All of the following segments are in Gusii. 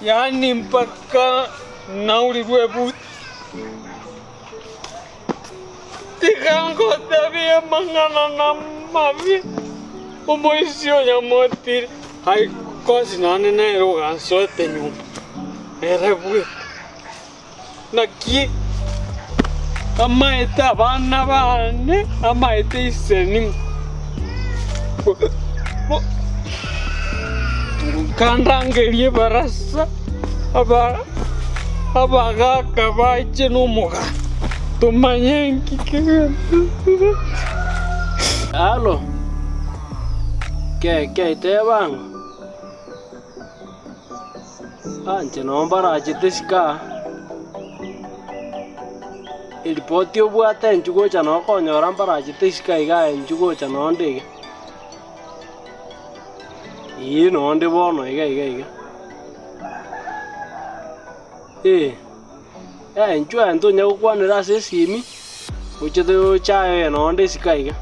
Yaani mpaka naurirwe ebuti. Tiga ngotebie amang'ana namabe, omoisia oyo nyamotire, ai kosi nonye nere ogansoete nyomba, ere bweka. Naki amaete abana baane, amaete ise ning'o? Nkandangerie ebarasa abagaaka bache nomoganda, tomanye nki kegendererete. Alo, ke ke teba ng'o? Ah, inche noo mbarachete isiko aa, eripoti obwate inchuo gocha noo okonyora mbarachete isiko iga aye inchuo gocha noo nde iga. Eeh noo nde bono iga iga iga. Eh, eh inchuo aye ntonya gokwanera ase esimi, oche toche aye noo nde isiko iga.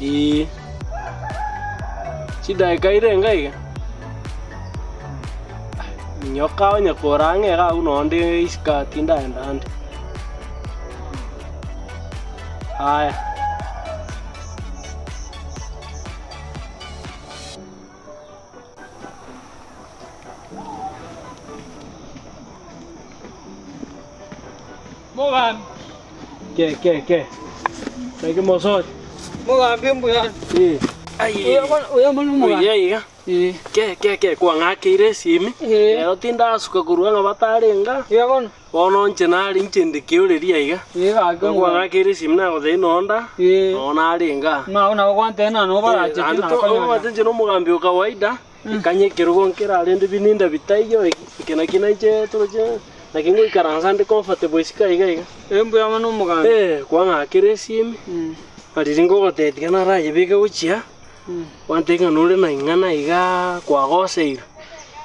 Eeh, chidaeka irenga iga, minyoka onye kore ang'e iga abwo noo nde isiko aa tindagenda ande. Aya. Mogambi. Ke ke ke. Naki mosochi. Mogambi mbuya. Eh. Oyo bono oyo bono omogambi. Buya iga. Eh. Ke ke ke kwang'akeire esimi. Eh. Rero tindasuka korwa ng'a batarenga. Buya bono. Bono inche nare inche inde keoreria iga. Eh gaki omogambi. Kwang'akeire esimi nagotebia nonda. Eh. Nonya narenge aa. Ng'a nabo gwantebia ng'a nabo barachete Naende to nakonyora. omanyete inche na omogambi o kawaida, ekanya ekerogo nkerarende bininda bitaiyo, eke naki nainche toroche naki ngoikaransa nde comfortable isiko aiga iga. Eh mbuya mono omogambi. Eh, kwang'akera esimi, na riria ngogotebia tiga narayebeke gochia, gwantebia ng'a nore na ing'ana igaa kwagoseire.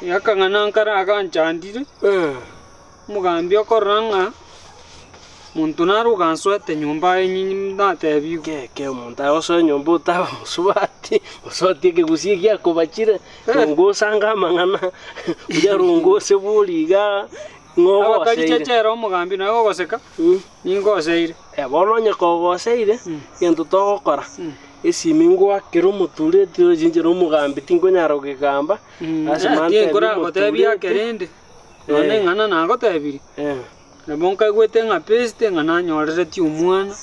Akang'ana nkare aganchandire. Omogambi okorora ng'a monto nare ogansoete nyomba aye natebigwe. Keke omonto agosoa nyomba otaba mosubati, mosubati ekegusii giakobachire, rongosanga amang'ana, buya rongose bori igaa, ng'o Abakari ogoseire. chechera omogambi naye ogoseka, ningoseire. Bono onye kogoseire, egento togokora, esimi ngoakere omotureti oyo inche na omogambi tinkonyara kogegamba, lasima ntebie Tinkorakotebia omotureti. ake rende. Nonya neng'ana nagotebirie, nabo nkaigwete ng'a best ng'a nanyoreretie omwana,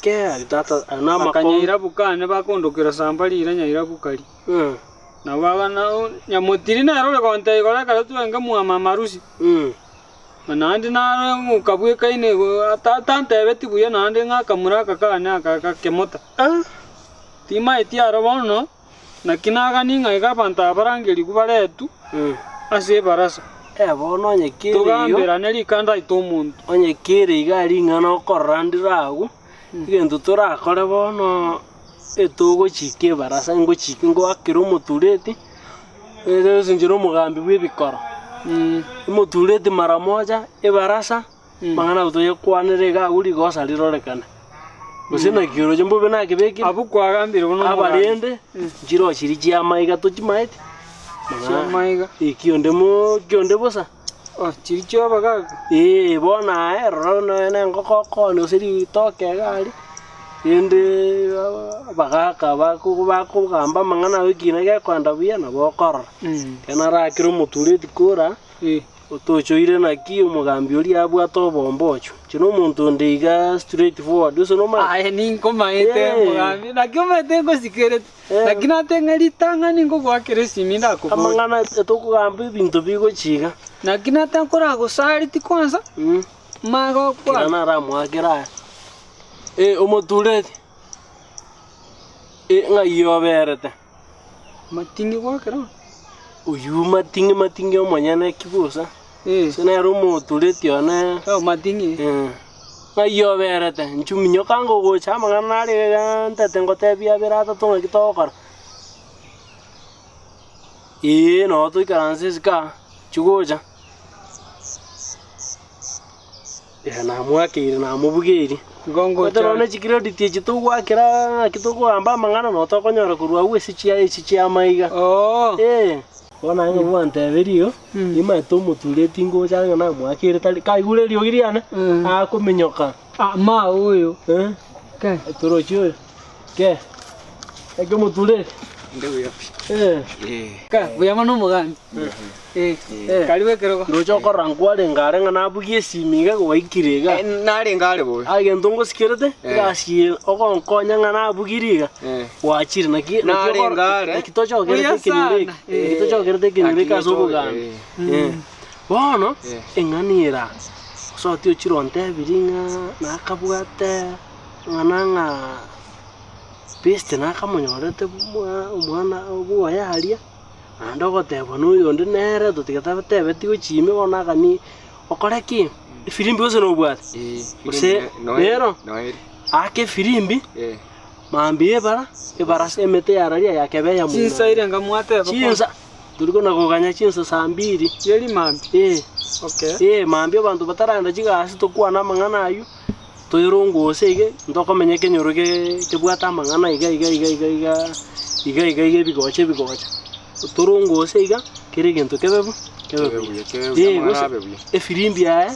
Akanyairabuka ane bakondokera samba riria nyairabuka ri. Nabo abana nyamotiri nere ore gontebia igoro ekero twenge mwa mama Lucy, ng'a naende naro ng'okabwekaine igo atantebeti buya naende ng'a akamura aka kane aka gakemota. Timaeti aro bono. Naki naganie ng'a iga abanto aba barangerigwe baretwe ase ebarasa, Eh, bono onye kere igo, togamberane rikanda aite omonto. onye kere iga ring'ana okorora ndire agwo, egento torakore bono, etogochika ebarasa ngochike ngoakere omotureti, ere ase inche na omogambi bwa ebikoro, omotureti mara moja, ebarasa. Amang'ana abo toyekwanere iga agwo rigosa rirorekane. Gose naki oroche mbobe nakebekire? Abwo kwagambire buna omogambi. Abarende nchiroo chiria chi'amaiga tochimaeti? Chi'amaiga. Kionde mo kionde bosa. Oh, chiria chi'abagaaka. Ee, bono aye rora nonya na engoko okoonia gose ritoke iga aria, rende abagaaka bako bakogamba amang'ana ago ekina gekoenda buya nabo okorora. Ekero narakire omotureti kora. Otochoire naki omogambi oria abwate obombochu? Inche nomonto onde iga straight forward gose nomanyete? Aye ninkomaete Eh. omogambi, naki omanyete ngosikerete, Eh. naki nate ng'a ritang'ani nkogoakera esimi ndakoborie. Amang'ana etokogamba ebinto bigochia iga. Naki nate nkoragosareti kwanza, Mm. manye Kera gokwana. naramoakere aya. Eh, omotureti, eh, ng'ai oberete? Mating'i gwakera oo. Oyio mating'i mating'i omonyene ki bosa, Eh. ase nere omotureti one. Oh, mating'i. Eh, ng'ai oberete, inchuo minyoka ngogocha amang'ana nare iga ntete ngotebie abere atato ng'aki togokora. Eeh noo toikaranse isiko aa, inchuo gocha. Ere namoakeire namobugeirie. Igo ngocha Ekero ne chicredit echi togoakera ng'aki tokogamba amang'ana noo tokonyora korwa agwo ase chia echi chiamaiga. Oo. Eh. Bono aye ng'a bwanteberia igo, nimanyete omotureti ngocha ng'a namoakere tari, kaigure eriogi riane, akominyoka. Ah, ma oyo. Eh, Ke. torochi oyo. Ke, eke omotureti. Inde buya pi. Eh. Eh. Ke, buya mono omogambi. Eh, Eh. karibu ekerogo. Ndoche okorora nkwarenge are ng'a nabugie esimi iga gwaikire iga. Eh, narenge are bobe. Aye gento ngosikerete, egasi eye ogonkonya ng'a nabugirie iga, Eh. gwachire naki naki Narenge okoro- are. naki tochokerete Buya ekenyoro eke, sana. Eh. naki tochokerete ekenyoro eke Naki ase obogambi. Eh. Eh. Bono, Eh. eng'ana ere aa, osoti ochire ontebirie ng'a nakabwate ng'ana ng'a best nakamonyorete bwa omwana bwoye aria. Naende ogotebwa noyonde nere totiga tatebetie gochia ime bono aganie okore ki? Efirimbi gose nobwate? Gose nero? Aka efirimbi, mambia ebara, ebarasa emete yararia yakeba eya Chinsa moino. irenga mwateba kwa? Chinsa, tori kona koganya chinsa saa mbiri. Chieri mambia? Eh. Okay. Eh, mambia abanto bataragenda chigasi tokwane amang'ana aywo, toerongose iga, ntokomenya ekenyoro ge kebwate amang'ana iga iga iga iga iga iga iga iga ebigocha ebigocha. Torongose iga, kera egento kebe bu kebe Kebe buya. buya, kebe buya, Eh, amang'ana gose abe buya. efirimbi aye,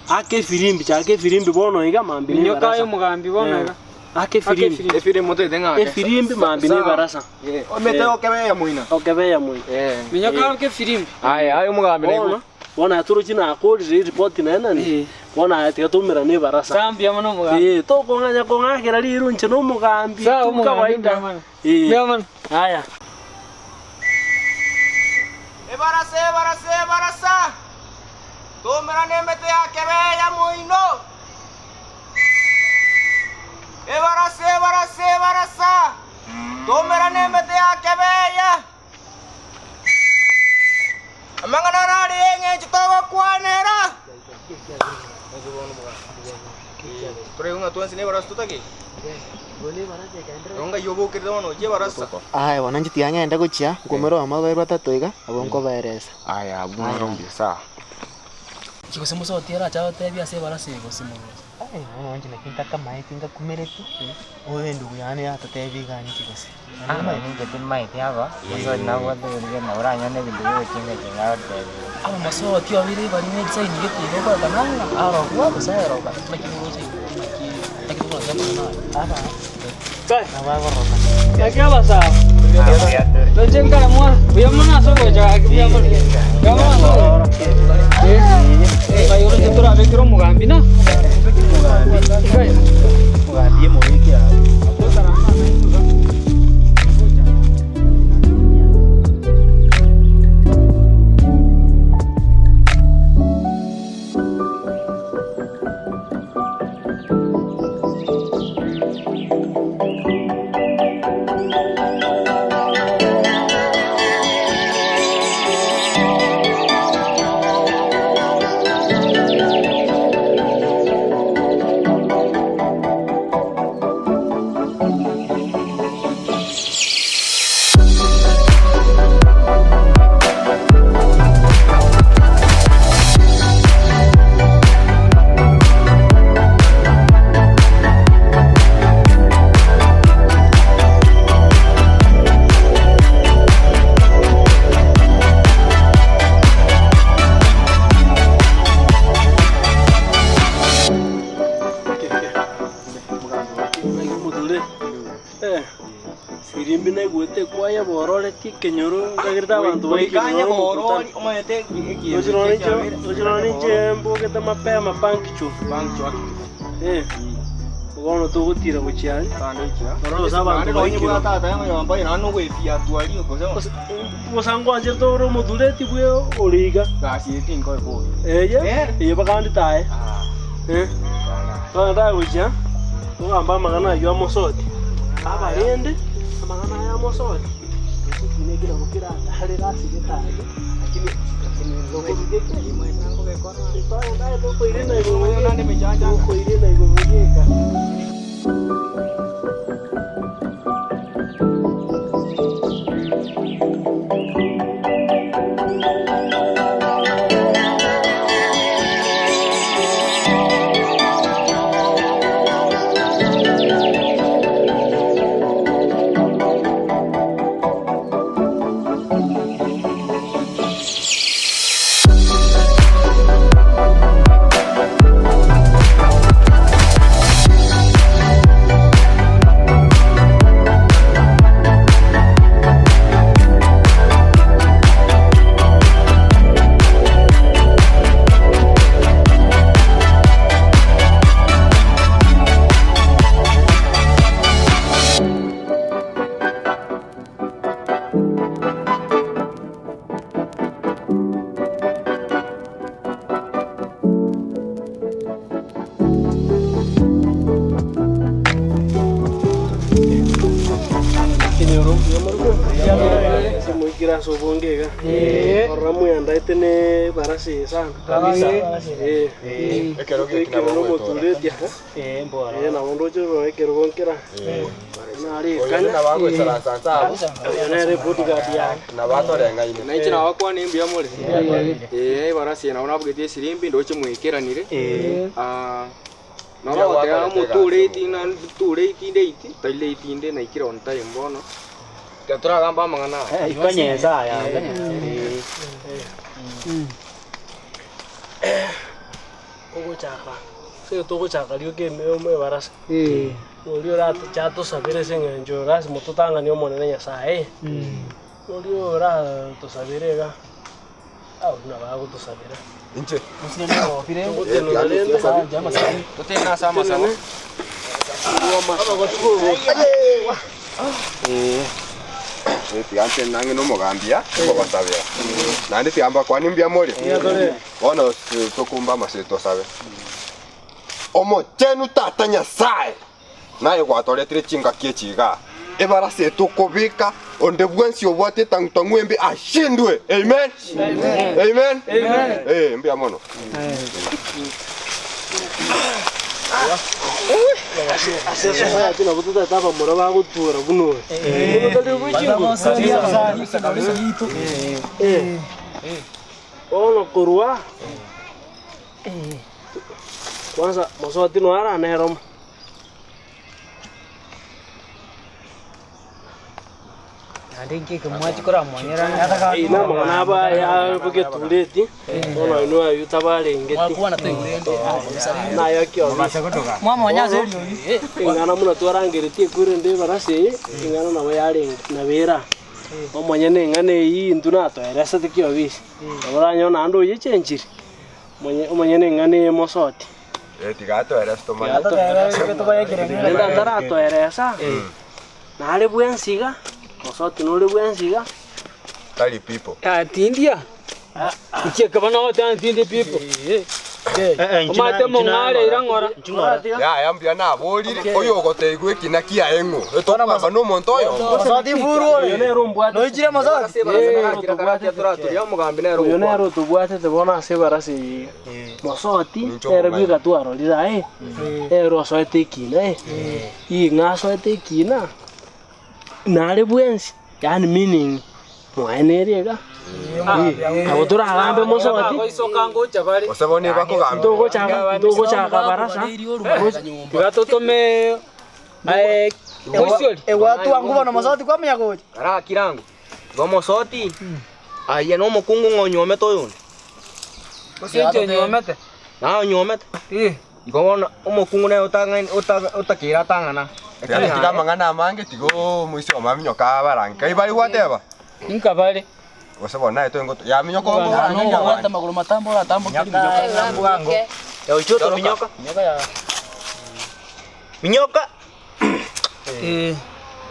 aka efirimbi chaka efirimbi bono iga mambia na Minyoka aye ebarasa. omogambi bono Eh, iga. Aka efirimbi. efirimbi. Efirimbi motete ng'ake. Efirimbi mambia na ebarasa. Omete okebeya moina. Okebeya moino. Eh. Minyoka ake efirimbi. Aya, aye omogambi Bono, naigo. bono aye torochi nakorire eripoti naye nani, Eh. bono aye tiga toumerane ebarasa. Sawa mbuya mono omogambi. Eh, tokong'anya kong'akera riru inche na omogambi Sawa tu omogambi kawaida. mbuya mono. Eh, Mbuya mono. aya. Ebarasa, ebarasa, ebarasa, toumerane emete ya kebeya moino. Ebarasa, ebarasa, ebarasa, toumerane emete ya kebeya. Amang'ana arari y'engencho togokwanera. Toraigwe ng'a twensi nebarasa totagete? Igo ngai obokerete bono ochie ebarasa? Aye bono inche tiga ng'ende gochia, nkoumera oyomo babere batato iga, abwo nkobaeresa. Aya abwo naro mbuya sawa. Gose mosoti arache agotebie ase ebarasa eye gose morwache. Aye bono inche naki ntakamaeti ngakumereti, oyo endugu yane yatotebia iga ninki gose. Aa ninche timmaeti aba, mosoti nabwate oborwaire nabo oranyore ebinto bigochenga chenga agotebia. Aba mosoti obire bari ne edesign gete iga okorekana ng'a arogwa gose aeroga naki oroche igo naki naki tokorora amang'ana aya. Aba Kai. nabo agoroka. Naki abasaaba? Roche nkae mwa, buya mono ase ogocha gaki buya mono. Buya mono ase ogocha. Eh, bai oroche torabekere omogambi na? Nkae. Omogambi emobeke abwo. Firimbi naigwete ekwaya bororetie ekenyoro nkagerete abanto Goika baikire borori omokutano. omanyete Roche nonya inche roche nonya inche mbogete mapema punctual. Eh, bono togotira gochia aria, rora gose abanto baikire. Gose ngwancherete ore omotureti bwe ore iga. Eye, eye bakandete aye. Eh, bono ndagochia, togambe amang'ana aywo amosoti. Abarende, amang'ana aya amosoti, gose ekina ekio nabo keratarere ase getari, lakini tokoirena igoro geka. Ase moikire ase obonge iga. Orora mwendaete ne ebarasa eye sana. Eh. Ekero geki Ekero nabo nomotureti aha. Eh, mbora. Eh, nabo ndoche rora ekerogo nkera. Nare Oyo ekanya. nabo agoisaransa nse abwo. Oyo nere bodyguard yane. Nabo atoreng'aine. Nainche nabakwana mbuya more. Ee, ebarasa eye nabo nabugetie esirimbi ndoche mwaikeranire. Ah, nabo bagoteba moture iti na ture iti inde iti, tari late inde naikire on time bono. Tiga toragamba amang'ana aya. Ikonyesa aya. Ogochaka ase togochaka rioka ebarasa oria orachatosabere ase eng'encho lasima totang'ani omonene Nyasaye, oria oratosabere iga abwo nabo agotosabera. Inche. Togotenena rende Totenene ase amasabo. Eh, tiga ntenene ang'e na omogambi aa, okobasabera. Naende tiga mbakwanie mbuya more. Bono tokumbe amasio tosabe. Omochenu Tata Nyasae, naye gwatoretire chingaki echi igaa, ebarasa etokobeka onde bwensi obwate etang'utang'u embe ashindwe. Amen. Amen. Eh, mbuya mono. Ase esosayati nabo totagete abamura bagotuora buna oyo. Bono tari bwechinguru. Eh. Bono korwa kwanza mosoti noyo aranere omo. Naende inki eke mwachi koramonyera Eye namang'ana aba yagetureti bono oyo noyo tabarengeti naye kiobisi Mwamonya ase eriogi. Eng'ana buna twarangeretie ekwerende ebarasa eye, eng'ana nabo yarenge nabo era. Omonyene eng'ana eyio intwe natoeresete kiobisi, nabo oranyore naende oyechenchire, omonye omonyene eng'ana eye mosoti. Eh, tiga atoerese tomanye. Rende ataratoeresa, nare bwensi iga, mosoti nore bwensi iga. Tari people. Ah, tindia. Inki ekaba nogoteba tindi people. Omanyete omong'are ira ng'ora. Yaya mbuya naborire, oyo ogoteigwa ekina kiaye ng'o? Etokogamba na omonto oyomo. Oyo nere ombwatete. Oyo nere otobwatete bono ase ebarasa eye iga. Mosoti Ninche nere omong'aini. bweka twarorire aye, nere osoete ekina eh, ing'a asoete ekina, nare bwensi, yaani meaning mwaye nere iga. Nabo toragambe mosoti, Gose bono ebakogambia. ntogochaka ntogochaka barasa, Tiga totome aye moisiori. Egwatwa bono mosoti kwamanya gocha. Kara kirango. Igo omosoti, aye na omokungu ng'a onyuomete oyonde. Gose inche onyuomete. Naye onyuomete. Eh. Igo bono omokungu nere otang'aini ota- otakeire atang'ana. Tiga totige amang'ana amange tiga omoisia omaminyoka abarange. Kai bari gwateba? Inka bare. Gose bono naye toengo yaminyoka omorangeria abande. Amagoro matambe oratamboke Ochoto minyoka. Minyoka. Eh.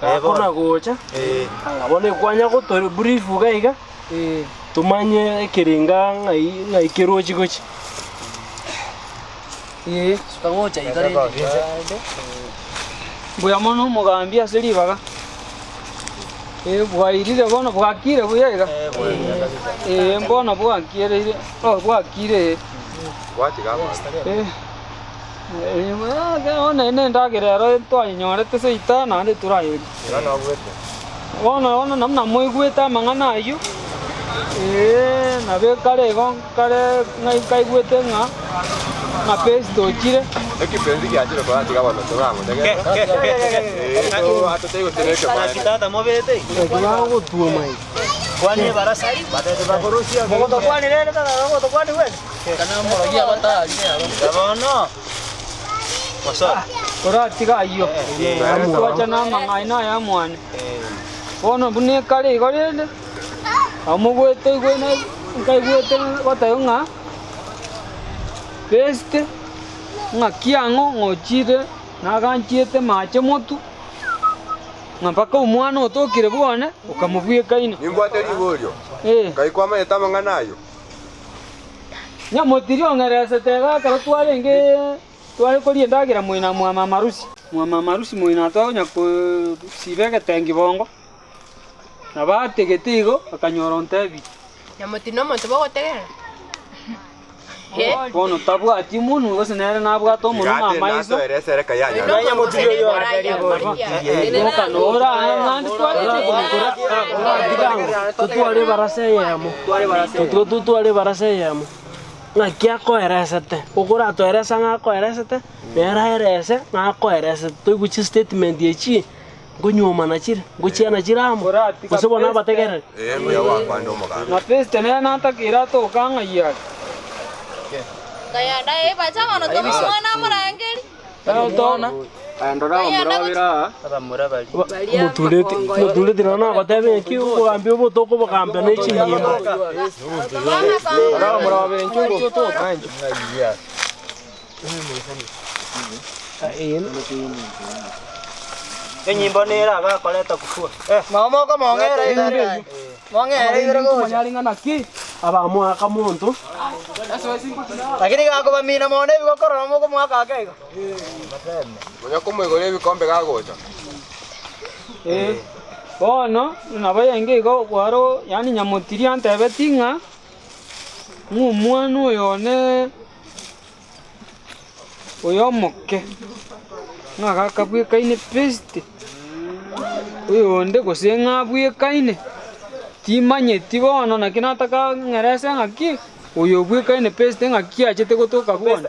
akona gocha, aya bono ekwanya goto brief iga iga, Eh. tomanye ekerenga ng'ai ng'ai kerochi gochia. Eh. Mbuya mono omogambi ase ribaga. Eh, bwairire bono bwakire buya iga. Eh, mbono bwakiereire, oh, bwakire. Gwatiga abande. Eh. Eh, bono ene endagera ero twanyorete seita naende torayeria. Iga nobwete. Bono bono namuna moigwete amang'ana ayio, eh, nabo ekare igo nkare ng'ai nkaigwete ng'a ng'a Festo ochire. Ekipenzi giachire koratiga bono toramotegerera. Eh, to atotei gose na ekebaene. Tata mobete. Naki bagotuoma iga. Kwani barasa. Mogotokwani rende tata mogotokwani bwensi. Bono. Mosoti. Koratiga ayio, twacha na amang'aina aya mwane. Bono buna ekare igo rende, amogwete igwe nkaigwete goteba ng'a Festo ng'a kiang'o ng'ochire naganchiete mache motu, ng'a mpaka omwana otokire bwane okamobwekaina. Nimbwate riborio. Eh. Ngai kwamanyete amang'ana ayio? Nyamotiri ong'eresete iga ekero twarenge tware koria endagera moina mwa mama Lucy. Mwa mama Lucy moina twakonya kosiba egetengi bongo. Nabo ategete igo, akanyora ontebirie. Nyamoti nomonto bogotegerera. Bono tabwati omonwe gose nere nabwate omonwe na amaiso. Totware ebarasa eyemo, totwo totware ebarasa eyemo, ng'aki akoeresete, okoratoeresa ng'a akoeresete, nere aerese ng'a akoeresete, toigwe chistatement echi, nkonyuomana chire, ngochiana chire amo, gose bono abategereri. Na Festo nere natakeire atoke ang'ai are. Omotureti, omotureti nonya nagoteba ng'aki obogambi obo tokobogambia ne chinyimbo. Enyimbo nere agakoreta kufua. Mong'ere igoro gocha. Abamoaka monto. Lakini gakobamina mono ebigokorora mokomoaka ake igo. Onya komoigoria ebikombe gagocha. Eh, bono nabo yenge igo kwaro yaani nyamotiri antebeti ng'a, ng'a omwana oyo one. Oyo omoke ng'a gakabwekaine best, oyonde gose ng'a abwekaine, timanyeti bono naki nataka ng'erese ng'aki, oyo obwekaine best ng'aki achete gotoka bono.